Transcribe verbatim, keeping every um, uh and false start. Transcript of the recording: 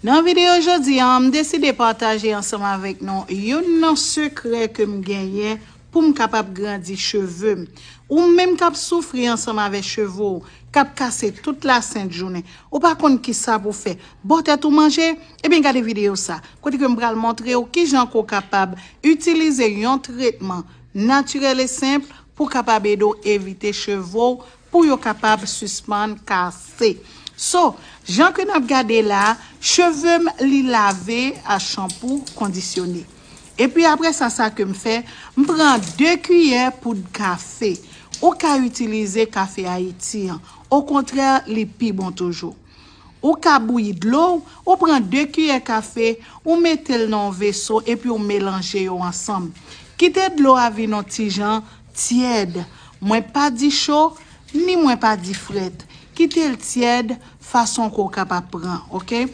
Nan videyo jodi a, m deside pataje ansanm avèk nou youn nan sekrè ke m genyen pou m kapab grandi cheve m. Ou menm k ap soufri ansanm avèk cheve w, k ap kase tout lasent jounen, ou pa konn kisa pou fè, ba w tèt ou manje, ebyen gade videyo sa, kote ke m pral montre w kijan ke w kapab itilize yon tretman natirèl e senp pou kapab ede w evite cheve w pou yo kapab sispann kase. So, jan ke n ap gade la, cheve m li lave a chanpou kondisyone. Epi apre sa, sa ke m fè, m pran de kiyè poud kafe. Ou ka itilize kafe Ayiti an. Okontrè, li pi bon toujou. Ou ka bouyi dlo w, ou pran de kiyè kafe, ou mete l nan yon veso epi ou melanje yo ansanm. Kite dlo a vin yon ti jan tyèd. Mwen pa di cho, ni mwen pa di frèt. Kite l tyèd fason ke w kapab pran, oke?